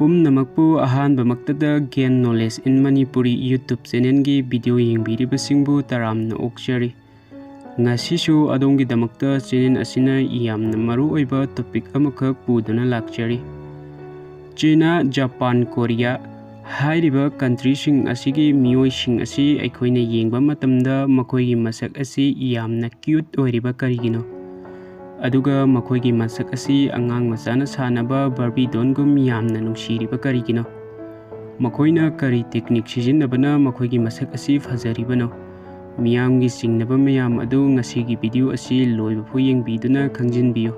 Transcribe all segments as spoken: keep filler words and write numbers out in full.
ꯄꯨꯝꯅꯃꯛꯄꯨ ꯑꯍꯥꯟꯕꯃꯛꯇꯗ Gain Knowledge in Manipuri YouTube channelꯒꯤ video ꯌꯦꯡꯕꯤꯔꯤꯕꯁꯤꯡꯕꯨ ꯇꯔꯥꯝꯅ ꯑꯣꯛꯆꯔꯤ꯫ ꯉꯁꯤꯁꯨ ꯑꯗꯣꯝꯒꯤꯗꯃꯛꯇ channel ꯑꯁꯤꯅ ꯌꯥꯝꯅ ꯃꯔꯨ ꯑꯣꯏꯕ topic ꯑꯃꯈꯛ ꯄꯨꯗꯨꯅ ꯂꯥꯛꯆꯔꯤ꯫ ꯆꯤꯅꯥ, ꯖꯄꯥꯟ, ꯀꯣꯔꯤꯌꯥ ꯍꯥꯏꯔꯤꯕ countryꯁꯤꯡ ꯑꯁꯤꯒꯤ ꯃꯤꯑꯣꯏꯁꯤꯡ ꯑꯁꯤ ꯑꯩꯈꯣꯏꯅ ꯌꯦꯡꯕ ꯃꯇꯝꯗ ꯃꯈꯣꯏꯒꯤ ꯃꯁꯛ ꯑꯁꯤ ꯌꯥꯝꯅ cute ꯑꯣꯏꯔꯤꯕ ꯀꯔꯤꯒꯤꯅꯣ? ꯑꯗꯨꯒ ꯃꯈꯣꯏꯒꯤ ꯃꯁꯛ ꯑꯁꯤ ꯑꯉꯥꯡ ꯃꯆꯥꯅ ꯁꯥꯟꯅꯕ Barbie dollꯒꯨꯝ ꯌꯥꯝꯅ ꯅꯨꯡꯁꯤꯔꯤꯕ ꯀꯔꯤꯒꯤꯅꯣ? ꯃꯈꯣꯏꯅ ꯀꯔꯤ technique ꯁꯤꯖꯤꯟꯅꯕꯅ ꯃꯈꯣꯏꯒꯤ ꯃꯁꯛ ꯑꯁꯤ ꯐꯖꯔꯤꯕꯅꯣ? ꯃꯤꯌꯥꯝꯒꯤ ꯆꯤꯡꯅꯕ ꯃꯌꯥꯝ ꯑꯗꯨ ꯉꯁꯤꯒꯤ video ꯑꯁꯤ ꯂꯣꯏꯕꯐꯥꯎ ꯌꯦꯡꯕꯤꯗꯨꯅ ꯈꯪꯖꯤꯟꯕꯤꯌꯨ꯫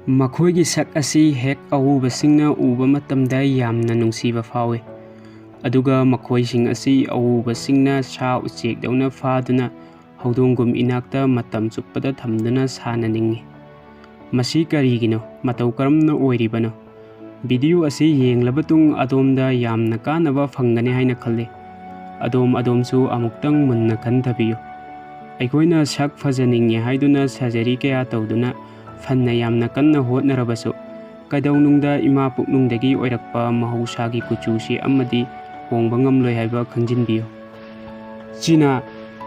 ꯃꯈꯣꯏꯒꯤ ꯁꯛ ꯑꯁꯤ ꯍꯦꯛ ꯑꯎꯕꯁꯤꯡꯅ ꯎꯕ ꯃꯇꯝꯗ ꯌꯥꯝꯅ ꯅꯨꯡꯁꯤꯕ ꯐꯥꯎꯏ꯫ ꯑꯗꯨꯒ ꯃꯈꯣꯏꯁꯤꯡ ꯑꯁꯤ ꯑꯎꯕꯁꯤꯡꯅ ꯁꯥ ꯎꯆꯦꯛꯗꯧꯅ ꯐꯥꯗꯨꯅ ꯍꯧꯗꯣꯡꯒꯨꯝ ꯏꯅꯥꯛꯇ ꯃꯇꯝ ꯆꯨꯞꯄꯗ ꯊꯝꯗꯨꯅ ꯁꯥꯟꯅꯅꯤꯡꯏ꯫ ꯃꯁꯤ ꯀꯔꯤꯒꯤꯅꯣ? ꯃꯇꯧ ꯀꯔꯝꯅ ꯑꯣꯏꯔꯤꯕꯅꯣ? Video ꯑꯁꯤ ꯌꯦꯡꯂꯕ ꯇꯨꯡ ꯑꯗꯣꯝꯗ ꯌꯥꯝꯅ ꯀꯥꯟꯅꯕ ꯐꯪꯒꯅꯤ ꯍꯥꯏꯅ ꯈꯜꯂꯤ꯫ ꯑꯗꯣꯝ ꯑꯗꯣꯝꯁꯨ ꯑꯃꯨꯛꯇꯪ ꯃꯨꯟꯅ ꯈꯟꯊꯕꯤꯌꯨ꯫ ꯑꯩꯈꯣꯏꯅ ꯁꯛ ꯐꯖꯅꯤꯡꯉꯦ ꯍꯥꯏꯗꯨꯅ surgery ꯀꯌꯥ ꯇꯧꯗꯨꯅ ꯐꯅ ꯌꯥꯝꯅ ꯀꯟꯅ ꯍꯣꯠꯅꯔꯕꯁꯨ, ꯀꯩꯗꯧꯅꯨꯡꯗ ꯏꯃꯥ ꯄꯨꯛꯅꯨꯡꯗꯒꯤ ꯑꯣꯏꯔꯛꯄ ꯃꯍꯧꯁꯥꯒꯤ ꯀꯨꯆꯨꯁꯤ ꯑꯃꯗꯤ ꯍꯣꯡꯕ ꯉꯝꯂꯣꯏ ꯍꯥꯏꯕ ꯈꯪꯖꯤꯟꯕꯤꯌꯨ꯫ ꯆꯤꯅꯥ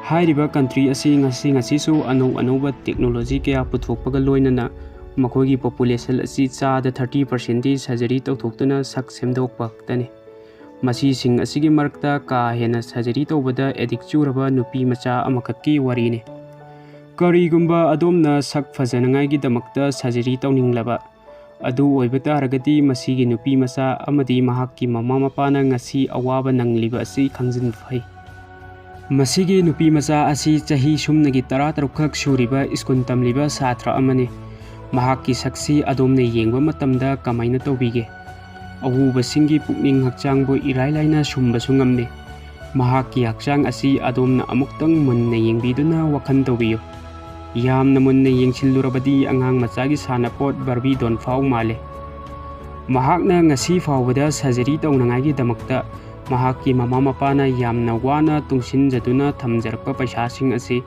ꯍꯥꯏꯔꯤꯕ country ꯑꯁꯤ ꯉꯁꯤ ꯉꯁꯤꯁꯨ ꯑꯅꯧ ꯑꯅꯧꯕ technology ꯀꯌꯥ ꯄꯨꯊꯣꯛꯄꯒ ꯂꯣꯏꯅꯅ ꯃꯈꯣꯏꯒꯤ population ꯑꯁꯤ ꯆꯥꯗ thirty percentꯗꯤ surgery ꯇꯧꯊꯣꯛꯇꯨꯅ ꯁꯛ ꯁꯦꯝꯗꯣꯛꯄ ꯈꯛꯇꯅꯤ꯫ ꯃꯁꯤꯁꯤꯡ ꯑꯁꯤꯒꯤ ꯃꯔꯛꯇ ꯀꯥ ꯍꯦꯟꯅ surgery ꯇꯧꯕꯗ addict ꯆꯨꯔꯕ ꯅꯨꯄꯤ ꯃꯆꯥ ꯑꯃꯈꯛꯀꯤ ꯋꯥꯔꯤꯅꯤ꯫ ꯀꯔꯤꯒꯨꯝꯕ ꯑꯗꯣꯝꯅ ꯁꯛ ꯐꯖꯅꯉꯥꯏꯒꯤꯗꯃꯛꯇ surgery ꯇꯧꯅꯤꯡꯂꯕ ꯑꯗꯨ ꯑꯣꯏꯕ ꯇꯥꯔꯒꯗꯤ, ꯃꯁꯤꯒꯤ ꯅꯨꯄꯤ ꯃꯆꯥ ꯑꯃꯗꯤ ꯃꯍꯥꯛꯀꯤ ꯃꯃꯥ ꯃꯄꯥꯅ ꯉꯁꯤ ꯑꯋꯥꯕ ꯅꯪꯂꯤꯕ ꯑꯁꯤ ꯈꯪꯖꯤꯟꯕ ꯐꯩ꯫ ꯃꯁꯤꯒꯤ ꯅꯨꯄꯤ ꯃꯆꯥ ꯑꯁꯤ ꯆꯍꯤ ꯁꯨꯞꯅꯒꯤ ꯇꯔꯥꯇꯔꯨꯛ ꯈꯛ ꯁꯨꯔꯤꯕ ꯁ꯭ꯀꯨꯜ ꯇꯝꯂꯤꯕ ꯁꯥꯇ꯭ꯔ ꯑꯃꯅꯤ꯫ ꯃꯍꯥꯛꯀꯤ ꯁꯛꯁꯤ ꯑꯗꯣꯝꯅ ꯌꯦꯡꯕ ꯃꯇꯝꯗ ꯀꯃꯥꯏꯅ ꯇꯧꯕꯤꯒꯦ? ꯑꯎꯕꯁꯤꯡꯒꯤ ꯄꯨꯛꯅꯤꯡ ꯍꯛꯆꯥꯡꯕꯨ ꯏꯔꯥꯏ ꯂꯥꯏꯅ ꯁꯨꯝꯕꯁꯨ ꯉꯝꯃꯤ꯫ ꯃꯍꯥꯛꯀꯤ ꯍꯛꯆꯥꯡ ꯑꯁꯤ ꯑꯗꯣꯝꯅ ꯑꯃꯨꯛꯇꯪ ꯃꯨꯟꯅ ꯌꯦꯡꯕꯤꯗꯨꯅ ꯋꯥꯈꯜ ꯇꯧꯕꯤꯌꯨ꯫ ꯌꯥꯝꯅ ꯃꯨꯟꯅ ꯌꯦꯡꯁꯤꯜꯂꯨꯔꯕꯗꯤ ꯑꯉꯥꯡ ꯃꯆꯥꯒꯤ ꯁꯥꯟꯅꯄꯣꯠ Barbie doll ꯐꯥꯎ ꯃꯥꯜꯂꯦ꯫ ꯃꯍꯥꯛꯅ ꯉꯁꯤ ꯐꯥꯎꯕꯗ surgery ꯇꯧꯅꯉꯥꯏꯒꯤꯗꯃꯛꯇ ꯃꯍꯥꯛꯀꯤ ꯃꯃꯥ ꯃꯄꯥꯅ ꯌꯥꯝꯅ ꯋꯥꯅ ꯇꯨꯡꯁꯤꯟꯖꯗꯨꯅ ꯊꯝꯖꯔꯛꯄ ꯄꯩꯁꯥꯁꯤꯡ ꯑꯁꯤ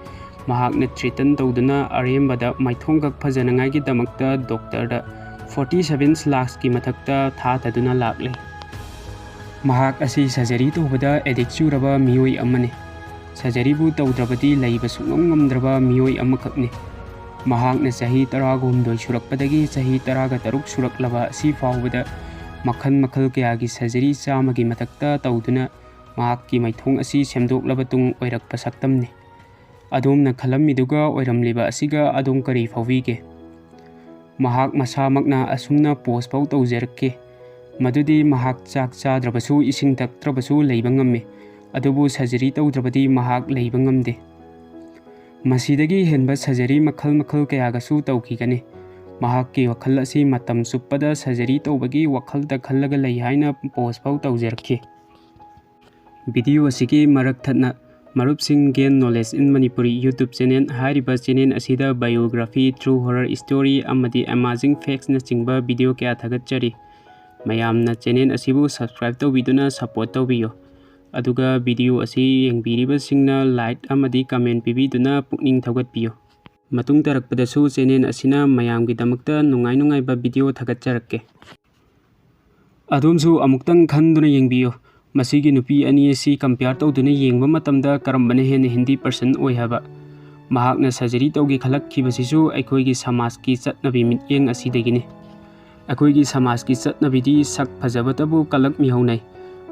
ꯃꯍꯥꯛꯅ ꯊ꯭ꯔꯦꯇꯟ ꯇꯧꯗꯨꯅ ꯑꯔꯦꯝꯕꯗ ꯃꯥꯏꯊꯣꯡꯈꯛ ꯐꯖꯅꯉꯥꯏꯒꯤꯗꯃꯛꯇ ꯗꯣꯛꯇꯔꯗ ꯐꯣꯔꯇꯤ ꯁꯚꯦꯟ ꯂꯥꯈꯀꯤ ꯃꯊꯛꯇ ꯊꯥꯊꯗꯨꯅ ꯂꯥꯛꯂꯦ꯫ ꯃꯍꯥꯛ ꯑꯁꯤ ꯁꯔꯖꯔꯤ ꯇꯧꯕꯗ ꯑꯦꯗꯤꯛ ꯆꯨꯔꯕ ꯃꯤꯑꯣꯏ ꯑꯃꯅꯤ꯫ ꯁꯔꯖꯔꯤꯕꯨ ꯇꯧꯗ꯭ꯔꯕꯗꯤ ꯂꯩꯕ ꯁꯨꯡꯉꯝ ꯉꯝꯗ꯭ꯔꯕ ꯃꯤꯑꯣꯏ ꯑꯃꯈꯛꯅꯤ꯫ ꯃꯍꯥꯛꯅ ꯆꯍꯤ ꯇꯔꯥꯒ ꯍꯨꯝꯗꯣꯏ ꯁꯨꯔꯛꯄꯗꯒꯤ ꯆꯍꯤ ꯇꯔꯥꯒ ꯇꯔꯨꯛ ꯁꯨꯔꯛꯂꯕ ꯑꯁꯤ ꯐꯥꯎꯕꯗ ꯃꯈꯜ ꯃꯈꯜ ꯀꯌꯥꯒꯤ ꯁꯔꯖꯔꯤ ꯆꯥꯝꯃꯒꯤ ꯃꯊꯛꯇ ꯇꯧꯗꯨꯅ ꯃꯍꯥꯛꯀꯤ ꯃꯥꯏꯊꯣꯡ ꯑꯁꯤ ꯁꯦꯝꯗꯣꯛꯂꯕ ꯇꯨꯡ ꯑꯣꯏꯔꯛꯄ ꯁꯛꯇꯝꯅꯤ꯫ ꯑꯗꯣꯝꯅ ꯈꯜꯂꯝꯃꯤꯗꯨꯒ ꯑꯣꯏꯔꯝꯂꯤꯕ ꯑꯁꯤꯒ ꯑꯗꯣꯝ ꯀꯔꯤ ꯐꯥꯎꯕꯤꯒꯦ? ꯃꯍꯥꯛ ꯃꯁꯥꯃꯛꯅ ꯑꯁꯨꯝꯅ ꯄꯣꯁ ꯐꯥꯎ ꯇꯧꯖꯔꯛꯈꯤ꯫ ꯃꯗꯨꯗꯤ ꯃꯍꯥꯛ ꯆꯥꯛ ꯆꯥꯗ꯭ꯔꯕꯁꯨ, ꯏꯁꯤꯡ ꯊꯛꯇ꯭ꯔꯕꯁꯨ ꯂꯩꯕ ꯉꯝꯃꯤ꯫ ꯑꯗꯨꯕꯨ ꯁꯔꯖꯔꯤ ꯇꯧꯗ꯭ꯔꯕꯗꯤ ꯃꯍꯥꯛ ꯂꯩꯕ ꯉꯝꯗꯦ꯫ ꯃꯁꯤꯗꯒꯤ ꯍꯦꯟꯕ ꯁꯔꯖꯔꯤ ꯃꯈꯜ ꯃꯈꯜ ꯀꯌꯥꯒꯁꯨ ꯇꯧꯈꯤꯒꯅꯤ꯫ ꯃꯍꯥꯛꯀꯤ ꯋꯥꯈꯜ ꯑꯁꯤ ꯃꯇꯝ ꯆꯨꯞꯄꯗ ꯁꯔꯖꯔꯤ ꯇꯧꯕꯒꯤ ꯋꯥꯈꯜꯗ ꯈꯜꯂꯒ ꯂꯩ ꯍꯥꯏꯅ ꯄꯣꯁ ꯐꯥꯎ ꯇꯧꯖꯔꯛꯈꯤ꯫ ꯚꯤꯗꯤꯑꯣ ꯑꯁꯤꯒꯤ ꯃꯔꯛ ꯊꯠꯅ ꯃꯔꯨꯞꯁꯤꯡ Gain Knowledge in Manipuri YouTube channel ꯍꯥꯏꯔꯤꯕ ꯆꯦꯅꯦꯜ ꯑꯁꯤꯗ biography, true horror story ꯑꯃꯗꯤ amazing factsꯅꯆꯤꯡꯕ ꯚꯤꯗꯤꯑꯣ ꯀꯌꯥ ꯊꯥꯒꯠꯆꯔꯤ꯫ ꯃꯌꯥꯝꯅ ꯆꯦꯅꯦꯜ ꯑꯁꯤꯕꯨ subscribe ꯇꯧꯕꯤꯗꯨꯅ support ꯇꯧꯕꯤꯌꯨ꯫ ꯑꯗꯨꯒ ꯚꯤꯗꯤꯑꯣ ꯑꯁꯤ ꯌꯦꯡꯕꯤꯔꯤꯕꯁꯤꯡꯅ like ꯑꯃꯗꯤ comment ꯄꯤꯕꯤꯗꯨꯅ ꯄꯨꯛꯅꯤꯡ ꯊꯧꯒꯠꯄꯤꯌꯨ꯫ ꯃꯇꯨꯡ ꯇꯥꯔꯛꯄꯗꯁꯨ ꯆꯦꯅꯦꯜ ꯑꯁꯤꯅ ꯃꯌꯥꯝꯒꯤꯗꯃꯛꯇ ꯅꯨꯡꯉꯥꯏ ꯅꯨꯡꯉꯥꯏꯕ ꯚꯤꯗꯤꯑꯣ ꯊꯥꯒꯠꯆꯔꯛꯀꯦ꯫ ꯑꯗꯣꯝꯁꯨ ꯑꯃꯨꯛꯇꯪ ꯈꯟꯗꯨꯅ ꯌꯦꯡꯕꯤꯌꯨ꯫ ꯃꯁꯤꯒꯤ ꯅꯨꯄꯤ ꯑꯅꯤ ꯑꯁꯤ compare ꯇꯧꯗꯨꯅ ꯌꯦꯡꯕ ꯃꯇꯝꯗ ꯀꯔꯝꯕꯅ ꯍꯦꯟꯅ handy person ꯑꯣꯏ ꯍꯥꯏꯕ꯫ ꯃꯍꯥꯛꯅ ꯁꯔꯖꯔꯤ ꯇꯧꯒꯦ ꯈꯜꯂꯛꯈꯤꯕꯁꯤꯁꯨ ꯑꯩꯈꯣꯏꯒꯤ ꯁꯃꯥꯖꯀꯤ ꯆꯠꯅꯕꯤ ꯃꯤꯠꯌꯦꯡ ꯑꯁꯤꯗꯒꯤꯅꯤ꯫ ꯑꯩꯈꯣꯏꯒꯤ ꯁꯃꯥꯖꯀꯤ ꯆꯠꯅꯕꯤꯗꯤ ꯁꯛ ꯐꯖꯕꯇꯕꯨ ꯀꯜꯂꯛ ꯃꯤꯍꯧꯅꯩ꯫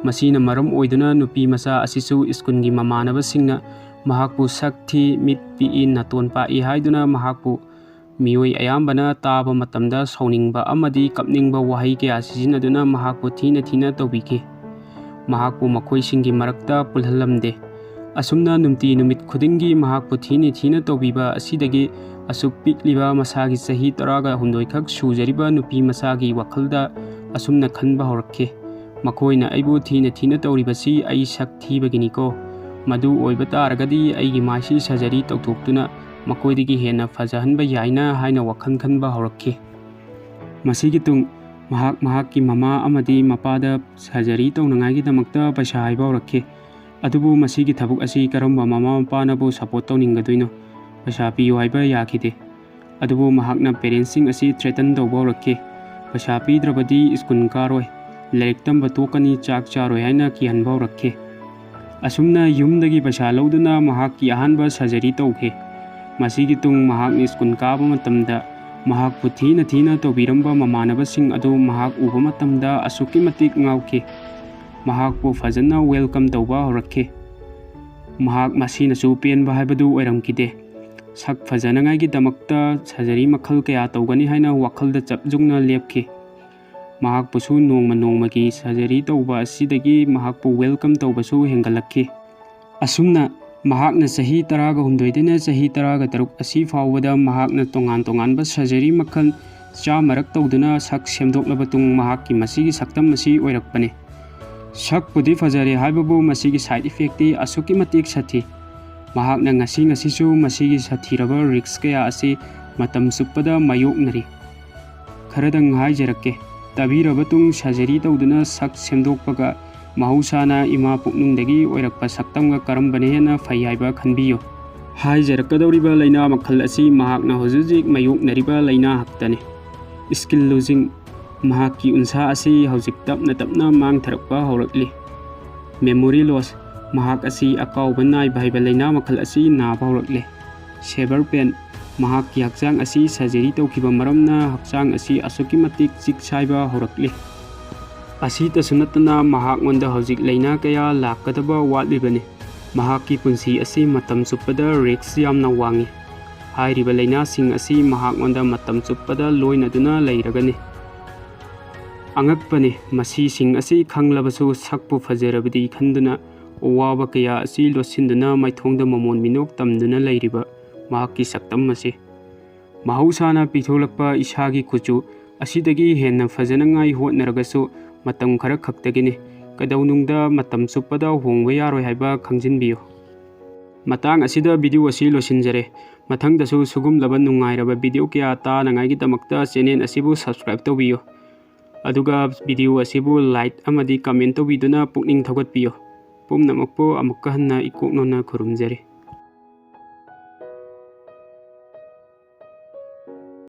ꯃꯁꯤꯅ ꯃꯔꯝ ꯑꯣꯏꯗꯨꯅ ꯅꯨꯄꯤ ꯃꯆꯥ ꯑꯁꯤꯁꯨ ꯁ꯭ꯀꯨꯜꯒꯤ ꯃꯃꯥꯟꯅꯕꯁꯤꯡꯅ ꯃꯍꯥꯛꯄꯨ ꯁꯛ ꯊꯤ, ꯃꯤꯠ ꯄꯤꯛꯏ, ꯅꯥꯇꯣꯟ ꯄꯥꯛꯏ ꯍꯥꯏꯗꯨꯅ ꯃꯍꯥꯛꯄꯨ ꯃꯤꯑꯣꯏ ꯑꯌꯥꯝꯕꯅ ꯇꯥꯕ ꯃꯇꯝꯗ ꯁꯥꯎꯅꯤꯡꯕ ꯑꯃꯗꯤ ꯀꯞꯅꯤꯡꯕ ꯋꯥꯍꯩ ꯀꯌꯥ ꯁꯤꯖꯤꯟꯅꯗꯨꯅ ꯃꯍꯥꯛꯄꯨ ꯊꯤꯅ ꯊꯤꯅ ꯇꯧꯕꯤꯈꯤ꯫ ꯃꯍꯥꯛꯄꯨ ꯃꯈꯣꯏꯁꯤꯡꯒꯤ ꯃꯔꯛꯇ ꯄꯨꯜꯍꯜꯂꯝꯗꯦ꯫ ꯑꯁꯨꯝꯅ ꯅꯨꯡꯇꯤ ꯅꯨꯃꯤꯠ ꯈꯨꯗꯤꯡꯒꯤ ꯃꯍꯥꯛꯄꯨ ꯊꯤꯅ ꯊꯤꯅ ꯇꯧꯕꯤꯕ ꯑꯁꯤꯗꯒꯤ ꯑꯁꯨꯛ ꯄꯤꯛꯂꯤꯕ ꯃꯁꯥꯒꯤ ꯆꯍꯤ ꯇꯔꯥꯒ ꯍꯨꯝꯗꯣꯏꯈꯛ ꯁꯨꯖꯔꯤꯕ ꯅꯨꯄꯤ ꯃꯆꯥꯒꯤ ꯋꯥꯈꯜꯗ ꯑꯁꯨꯝꯅ ꯈꯟꯕ ꯍꯧꯔꯛꯈꯤ, "ꯃꯈꯣꯏꯅ ꯑꯩꯕꯨ ꯊꯤꯅ ꯊꯤꯅ ꯇꯧꯔꯤꯕꯁꯤ ꯑꯩ ꯁꯛ ꯊꯤꯕꯒꯤꯅꯤꯀꯣ꯫ ꯃꯗꯨ ꯑꯣꯏꯕ ꯇꯥꯔꯒꯗꯤ ꯑꯩꯒꯤ ꯃꯥꯏꯁꯤ ꯁꯔꯖꯔꯤ ꯇꯧꯊꯣꯛꯇꯨꯅ ꯃꯈꯣꯏꯗꯒꯤ ꯍꯦꯟꯅ ꯐꯖꯍꯟꯕ ꯌꯥꯏꯅ" ꯍꯥꯏꯅ ꯋꯥꯈꯜ ꯈꯟꯕ ꯍꯧꯔꯛꯈꯤ꯫ ꯃꯁꯤꯒꯤ ꯇꯨꯡ ꯃꯍꯥꯛ ꯃꯍꯥꯛꯀꯤ ꯃꯃꯥ ꯑꯃꯗꯤ ꯃꯄꯥꯗ ꯁꯔꯖꯔꯤ ꯇꯧꯅꯉꯥꯏꯒꯤꯗꯃꯛꯇ ꯄꯩꯁꯥ ꯍꯥꯏꯕ ꯍꯧꯔꯛꯈꯤ꯫ ꯑꯗꯨꯕꯨ ꯃꯁꯤꯒꯤ ꯊꯕꯛ ꯑꯁꯤ ꯀꯔꯝꯕ ꯃꯃꯥ ꯃꯄꯥꯅꯕꯨ support ꯇꯧꯅꯤꯡꯒꯗꯣꯏꯅꯣ? ꯄꯩꯁꯥ ꯄꯤꯌꯨ ꯍꯥꯏꯕ ꯌꯥꯈꯤꯗꯦ꯫ ꯑꯗꯨꯕꯨ ꯃꯍꯥꯛꯅ ꯄꯦꯔꯦꯟꯁꯁꯤꯡ ꯑꯁꯤ ꯊ꯭ꯔꯦꯇꯟ ꯇꯧꯕ ꯍꯧꯔꯛꯈꯤ꯫ ꯄꯩꯁꯥ ꯄꯤꯗ꯭ꯔꯕꯗꯤ ꯁ꯭ꯀꯨꯜ ꯀꯥꯔꯣꯏ, ꯂꯥꯏꯔꯤꯛ ꯇꯝꯕ ꯇꯣꯛꯀꯅꯤ, ꯆꯥꯛ ꯆꯥꯔꯣꯏ ꯍꯥꯏꯅ ꯀꯤꯍꯟꯕ ꯍꯧꯔꯛꯈꯤ꯫ ꯑꯁꯨꯝꯅ ꯌꯨꯝꯗꯒꯤ ꯄꯩꯁꯥ ꯂꯧꯗꯨꯅ ꯃꯍꯥꯛꯀꯤ ꯑꯍꯥꯟꯕ ꯁꯔꯖꯔꯤ ꯇꯧꯈꯤ꯫ ꯃꯁꯤꯒꯤ ꯇꯨꯡ ꯃꯍꯥꯛꯅ ꯁ꯭ꯀꯨꯜ ꯀꯥꯕ ꯃꯇꯝꯗ ꯃꯍꯥꯛꯄꯨ ꯊꯤꯅ ꯊꯤꯅ ꯇꯧꯕꯤꯔꯝꯕ ꯃꯃꯥꯟꯅꯕꯁꯤꯡ ꯑꯗꯨ ꯃꯍꯥꯛ ꯎꯕ ꯃꯇꯝꯗ ꯑꯁꯨꯛꯀꯤ ꯃꯇꯤꯛ ꯉꯥꯎꯈꯤ꯫ ꯃꯍꯥꯛꯄꯨ ꯐꯖꯅ ꯋꯦꯜꯀꯝ ꯇꯧꯕ ꯍꯧꯔꯛꯈꯤ꯫ ꯃꯍꯥꯛ ꯃꯁꯤꯅꯁꯨ ꯄꯦꯟꯕ ꯍꯥꯏꯕꯗꯨ ꯑꯣꯏꯔꯝꯈꯤꯗꯦ꯫ ꯁꯛ ꯐꯖꯅꯉꯥꯏꯒꯤꯗꯃꯛꯇ ꯁꯔꯖꯔꯤ ꯃꯈꯜ ꯀꯌꯥ ꯇꯧꯒꯅꯤ ꯍꯥꯏꯅ ꯋꯥꯈꯜꯗ ꯆꯞ ꯌꯨꯡꯅ ꯂꯦꯞꯈꯤ꯫ ꯃꯍꯥꯛꯄꯨꯁꯨ ꯅꯣꯡꯃ ꯅꯣꯡꯃꯒꯤ ꯁꯔꯖꯔꯤ ꯇꯧꯕ ꯑꯁꯤꯗꯒꯤ ꯃꯍꯥꯛꯄꯨ ꯋꯦꯜꯀꯝ ꯇꯧꯕꯁꯨ ꯍꯦꯟꯒꯠꯂꯛꯈꯤ꯫ ꯑꯁꯨꯝꯅ ꯃꯍꯥꯛꯅ ꯆꯍꯤ ꯇꯔꯥꯒ ꯍꯨꯝꯗꯣꯏꯗꯩꯅ ꯆꯍꯤ ꯇꯔꯥꯒ ꯇꯔꯨꯛ ꯑꯁꯤ ꯐꯥꯎꯕꯗ ꯃꯍꯥꯛꯅ ꯇꯣꯉꯥꯟ ꯇꯣꯉꯥꯟꯕ ꯁꯔꯖꯔꯤ ꯃꯈꯜ ꯆꯥꯝꯃꯔꯛ ꯇꯧꯗꯨꯅ ꯁꯛ ꯁꯦꯝꯗꯣꯛꯂꯕ ꯇꯨꯡ ꯃꯍꯥꯛꯀꯤ ꯃꯁꯤꯒꯤ ꯁꯛꯇꯝ ꯑꯁꯤ ꯑꯣꯏꯔꯛꯄꯅꯤ꯫ ꯁꯛꯄꯨꯗꯤ ꯐꯖꯔꯦ ꯍꯥꯏꯕꯕꯨ ꯃꯁꯤꯒꯤ ꯁꯥꯏꯠ ꯏꯐꯦꯛꯇꯤ ꯑꯁꯨꯛꯀꯤ ꯃꯇꯤꯛ ꯁꯥꯊꯤ꯫ ꯃꯍꯥꯛꯅ ꯉꯁꯤ ꯉꯁꯤꯁꯨ ꯃꯁꯤꯒꯤ ꯁꯥꯊꯤꯔꯕ ꯔꯤꯛꯁ ꯀꯌꯥ ꯑꯁꯤ ꯃꯇꯝ ꯆꯨꯞꯄꯗ ꯃꯥꯌꯣꯛꯅꯔꯤ꯫ ꯈꯔꯗꯪ ꯍꯥꯏꯖꯔꯛꯀꯦ꯫ ꯇꯥꯕꯤꯔꯕ ꯇꯨꯡ ꯁꯔꯖꯔꯤ ꯇꯧꯗꯨꯅ ꯁꯛ ꯁꯦꯝꯗꯣꯛꯄꯒ ꯃꯍꯧꯁꯥꯅ ꯏꯃꯥ ꯄꯨꯛꯅꯨꯡꯗꯒꯤ ꯑꯣꯏꯔꯛꯄ ꯁꯛꯇꯝꯒ ꯀꯔꯝꯕꯅ ꯍꯦꯟꯅ ꯐꯩ ꯍꯥꯏꯕ ꯈꯟꯕꯤꯌꯨ꯫ ꯍꯥꯏꯖꯔꯛꯀꯗꯧꯔꯤꯕ ꯂꯥꯏꯅꯥ ꯃꯈꯜ ꯑꯁꯤ ꯃꯍꯥꯛꯅ ꯍꯧꯖꯤꯛ ꯍꯧꯖꯤꯛ ꯃꯥꯌꯣꯛꯅꯔꯤꯕ ꯂꯥꯏꯅꯥ ꯈꯛꯇꯅꯤ꯫ ꯁ꯭ꯀꯤꯟ ꯂꯨꯖꯤꯡ꯫ ꯃꯍꯥꯛꯀꯤ ꯎꯟꯁꯥ ꯑꯁꯤ ꯍꯧꯖꯤꯛ ꯇꯞꯅ ꯇꯞꯅ ꯃꯥꯡꯊꯔꯛꯄ ꯍꯧꯔꯛꯂꯤ꯫ Memory loss. ꯃꯍꯥꯛ ꯑꯁꯤ ꯑꯀꯥꯎꯕ ꯅꯥꯏꯕ ꯍꯥꯏꯕ ꯂꯥꯏꯅꯥ ꯃꯈꯜ ꯑꯁꯤ ꯅꯥꯕ ꯍꯧꯔꯛꯂꯦ꯫ ꯁꯦꯕꯔ ꯄꯦꯟ꯫ ꯃꯍꯥꯛꯀꯤ ꯍꯛꯆꯥꯡ ꯑꯁꯤ ꯁꯔꯖꯔꯤ ꯇꯧꯈꯤꯕ ꯃꯔꯝꯅ ꯍꯛꯆꯥꯡ ꯑꯁꯤ ꯑꯁꯨꯛꯀꯤ ꯃꯇꯤꯛ ꯆꯤꯛ ꯁꯥꯏꯕ ꯍꯧꯔꯛꯂꯤ꯫ ꯑꯁꯤꯇꯁꯨ ꯅꯠꯇꯅ ꯃꯍꯥꯛꯉꯣꯟꯗ ꯍꯧꯖꯤꯛ ꯂꯥꯏꯅꯥ ꯀꯌꯥ ꯂꯥꯛꯀꯗꯕ ꯋꯥꯠꯂꯤꯕꯅꯤ꯫ ꯃꯍꯥꯛꯀꯤ ꯄꯨꯟꯁꯤ ꯑꯁꯤ ꯃꯇꯝ ꯆꯨꯞꯄꯗ ꯔꯤꯛꯁ ꯌꯥꯝꯅ ꯋꯥꯡꯏ꯫ ꯍꯥꯏꯔꯤꯕ ꯂꯥꯏꯅꯥꯁꯤꯡ ꯑꯁꯤ ꯃꯍꯥꯛꯉꯣꯟꯗ ꯃꯇꯝ ꯆꯨꯞꯄꯗ ꯂꯣꯏꯅꯗꯨꯅ ꯂꯩꯔꯒꯅꯤ꯫ ꯑꯉꯛꯄꯅꯤ, ꯃꯁꯤꯁꯤꯡ ꯑꯁꯤ ꯈꯪꯂꯕꯁꯨ ꯁꯛꯄꯨ ꯐꯖꯔꯕꯗꯤ ꯈꯟꯗꯨꯅ ꯑꯋꯥꯕ ꯀꯌꯥ ꯑꯁꯤ ꯂꯣꯠꯁꯤꯟꯗꯨꯅ ꯃꯥꯏꯊꯣꯡꯗ ꯃꯃꯣꯟ ꯃꯤꯅꯣꯛ ꯇꯝꯗꯨꯅ ꯂꯩꯔꯤꯕ ꯃꯍꯥꯛꯀꯤ ꯁꯛꯇꯝ ꯑꯁꯤ꯫ ꯃꯍꯧꯁꯥꯅ ꯄꯤꯊꯣꯛꯂꯛꯄ ꯏꯁꯥꯒꯤ ꯀꯨꯆꯨ ꯑꯁꯤꯗꯒꯤ ꯍꯦꯟꯅ ꯐꯖꯅꯉꯥꯏ ꯍꯣꯠꯅꯔꯒꯁꯨ ꯃꯇꯝ ꯈꯔ ꯈꯛꯇꯒꯤꯅꯤ꯫ ꯀꯩꯗꯧꯅꯨꯡꯗ ꯃꯇꯝ ꯆꯨꯞꯄꯗ ꯍꯣꯡꯕ ꯌꯥꯔꯣꯏ ꯍꯥꯏꯕ ꯈꯪꯖꯤꯟꯕꯤꯌꯨ꯫ ꯃꯇꯥꯡ ꯑꯁꯤꯗ ꯚꯤꯗꯤꯑꯣ ꯑꯁꯤ ꯂꯣꯏꯁꯤꯟꯖꯔꯦ꯫ ꯃꯊꯪꯗꯁꯨ ꯁꯤꯒꯨꯝꯂꯕ ꯅꯨꯡꯉꯥꯏꯔꯕ ꯚꯤꯗꯤꯑꯣ ꯀꯌꯥ ꯇꯥꯅꯉꯥꯏꯒꯤꯗꯃꯛꯇ ꯆꯦꯅꯦꯜ ꯑꯁꯤꯕꯨ ꯁꯕꯁꯀ꯭ꯔꯥꯏꯕ ꯇꯧꯕꯤꯌꯨ꯫ ꯑꯗꯨꯒ ꯚꯤꯗꯤꯑꯣ ꯑꯁꯤꯕꯨ ꯂꯥꯏꯛ ꯑꯃꯗꯤ ꯀꯃꯦꯟ ꯇꯧꯕꯤꯗꯨꯅ ꯄꯨꯛꯅꯤꯡ ꯊꯧꯒꯠꯄꯤꯌꯨ꯫ ꯄꯨꯝꯅꯃꯛꯄꯨ ꯑꯃꯨꯛꯀ ꯍꯟꯅ ꯏꯀꯣꯛ ꯅꯧꯅ ꯈꯨꯔꯨꯝꯖꯔꯤ꯫